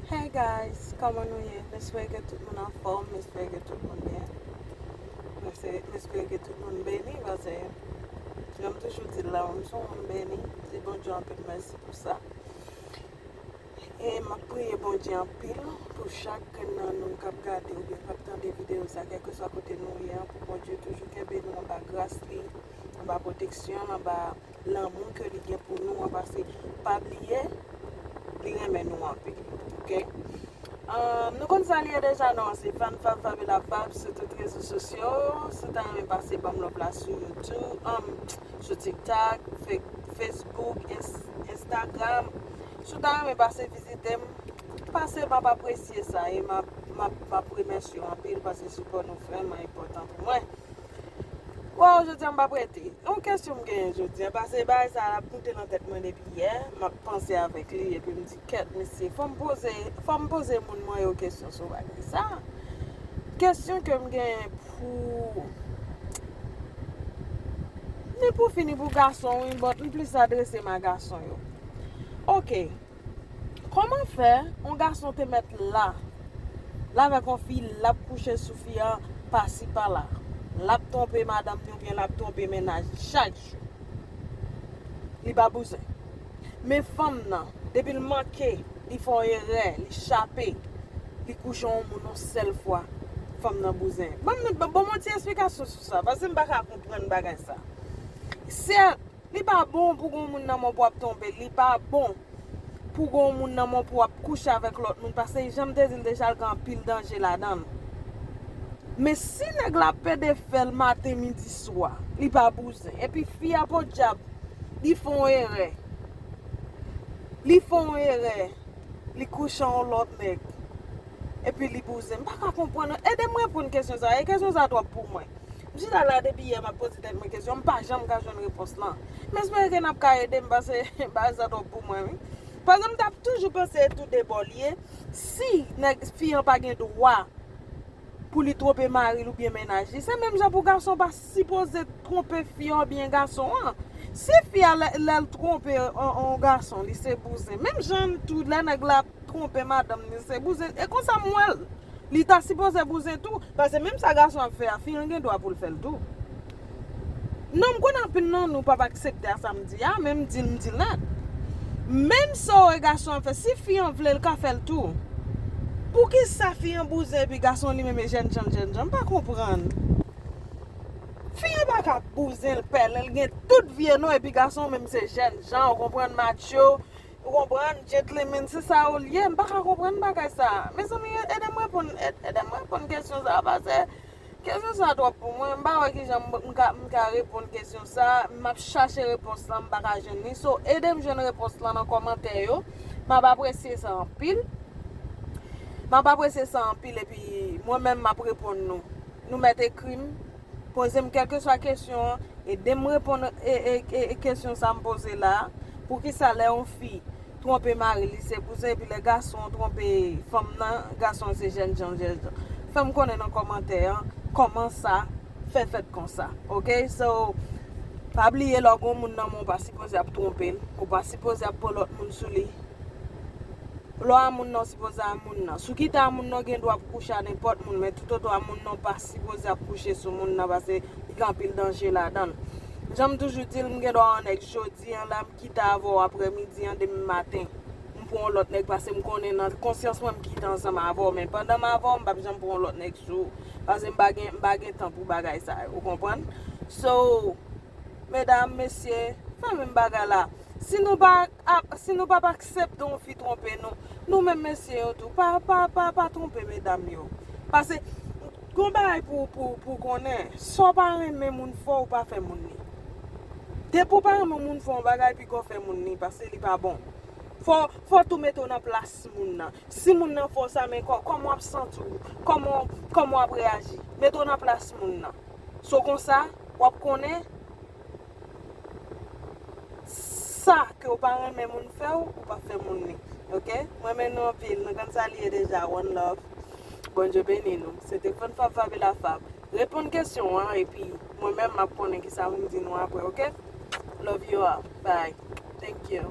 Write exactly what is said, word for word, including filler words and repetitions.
Hey guys, kòman nou ye? M espere ke tout moun anfòm, m espere ke tout moun byen. M espere, m espere ke tout moun beni, paske jan m toujou di l la, m se yon moun beni. Di Bondye anpil mèsi pou sa. E m ap priye Bondye anpil pou chak grenn nan nou k ap gade oubyen k ap tande videyo sa, kèlkeswa kote nou ye an, pou Bondye toujou kenbe nou anba gras li, anba pwoteksyon l, anba lanmou ke li gen pou nou an, paske pa bliye, li renmen nou anpil. Oke? Ahn, nou konn sa l ye deja, non, se Fann Fab Fabiola Fab sou tout rezo sosyo. Si w ta renmen pase ban m love la sou YouTube, ahn, sou TikTok, Fe- Facebook, Ins- Instagram. Si w ta renmen pase vizite m, pase, m ap apresye sa e m ap, m ap, m ap remèsye w anpil paske sipò nou vrèman enpòtan pou mwen. Waw, jodi a m p ap rete. Yon kesyon m genyen jodi a, paske bagay sa a ap moute nan tèt mwen depi yè, m ap panse avèk li, epi m di, kèt, mesye, fò m poze, fò m poze moun mwen yo kesyon sou bagay sa a. Kesyon ke m genyen pou, ni pou fi, ni pou gason, wi, but m plis adrese m a gason yo. Oke. Kòman fè yon gason te mèt la, l avèk yon fi, l ap kouche sou fi a pasi pala, l ap twonpe madanm li oubyen l ap twonpe mennaj li chak jou? Li pa bouzen. Men fanm nan, depi l manke, li fè yon erè, li chape, li kouche yon moun yon sèl fwa, fanm nan bouzen. Ban m, ban m yon ti esplikasyon sou sa, paske m pa ka konprann bagay sa. Sèt, li pa bon pou gon moun nan men w pou w ap twonpe l, li pa bon pou gon moun nan men w pou w ap kouche avèk lòt moun, paske jan m te di l deja, l gen anpil danje ladan l. Men si nèg la ap pede fè l maten, midi, swa, li pa bouzen. Epi fi a podyab, li fè yon erè. Li fè yon erè. Li kouche yon lòt nèg. Epi li bouzen. M pa ka konprann. Ede m reponn kesyon sa. E kesyon sa twòp pou mwen. M chita la depi yè, m ap poze tèt mwen kesyon. M pa janm ka jwenn repons lan. M espere ke n ap ka ede m, paske bagay sa twòp pou mwen, wi. Paske m t ap toujou panse e tou de bò l ye. Si nèg, fi an pa gen dwa pou li twonpe mari l oubyen mennaj li, se menm jan pou gason pa sipoze twonpe fi an oubyen gason an. Si fi a, lè, lè l twonpe yon, yon gason, li se bouzen. Menm jan tou, lè nèg la twonpe madanm li, se bouzen. E konsa m wè l. Li ta sipoze bouzen tou. Paske menm sa gason ap fè a, fi an gen dwa pou l fè l tou. Non, m konnen anpil nan nou p ap aksepte a sa m di a, men m di l, m di l nèt. Menm sa w wè gason an fè, si fi an vle, l ka fè l tou. Poukisa fi an bouzen epi gason li menm e jènjan l jènjan? M pa konprann. Fi an pa ka bouzen l pèlen, l gen tout vye non, epi gason menm se jènjan, ou konprann, macho, ou konprann, gentleman, se sa yo l ye. M pa ka konprann bagay sa. Mezanmi, ede m reponn, ed- ede m reponn kesyon sa, paske kesyon sa twòp pou mwen. M pa wè kijan m, m ka, m ka reponn kesyon sa. M ap chache repons lan, m pa ka jwenn li. So, ede m jwenn repons lan nan kòmantè yo. M ap apresye sa anpil. M ap apresye sa anpil, epi mwen menm m ap reponn nou. Nou mèt ekri m, poze m kèlkeswa kesyon an, ede m reponn e, e, e, e kesyon sa m poze la a. Poukisa lè yon fi twonpe mari l, li se bouzen, epi lè gason an twonpe fanm nan, gason an se jènjan, jènjan? Fè m konnen nan kòmantè an kòman sa fè fèt konsa. Oke? So, pa bliye, lè w gen yon moun nan men w, ou pa sipoze ap twonpe l, ou pa sipoze ap pran lòt moun sou li. Lè w a moun nan, w sipoze a moun nan. Si w kite a moun nan, w gen dwa pou kouche a nenpòt moun, men toutotan a moun nan, w pa sipoze ap kouche sou moun nan, paske li gen anpil danje ladan l. Jan m toujou di l, m gen dwa wè yon nèg jodi an la, m kite avè w aprèmidi an, demen maten m pran yon lòt nèg, paske m konnen nan konsyans mwen m kite ansanm avè w, men pandan m avè w, m p ap janm pran yon lòt nèg sou ou, paske m pa gen, m pa gen tan pou bagay sa yo, ou konprann? So, medam, mesye, fè menm bagay la. Si nou pa ap, si nou p ap aksepte yon fi twonpe nou, nou menm mesye yo tou, pa, pa, pa, pa twonpe medam yo. Paske, gon bagay pou, pou, pou konnen, sa w pa renmen moun fè w, ou pa fè moun li. Depi w pa renmen moun fè yon bagay, piga w fè moun li, paske li pa bon. Fò, fò tou mete w nan plas moun nan. Si moun nan fè w sa, men kò-, kòman w ap santi w? Kòman, kòman w ap reyaji? Mete w nan plas moun nan. So konsa, w ap konnen sa ke w pa renmen moun fè w, ou pa fè moun li. Oke? Mwen renmen nou anpil. Nou konn sa li ye deja. One love. Bondye beni nou. Se te Fann Fab Fabiola Fab. Reponn kesyon an, epi mwen menm m ap konnen kisa pou m di nou apre, oke? Love you all. Bye. Thank you.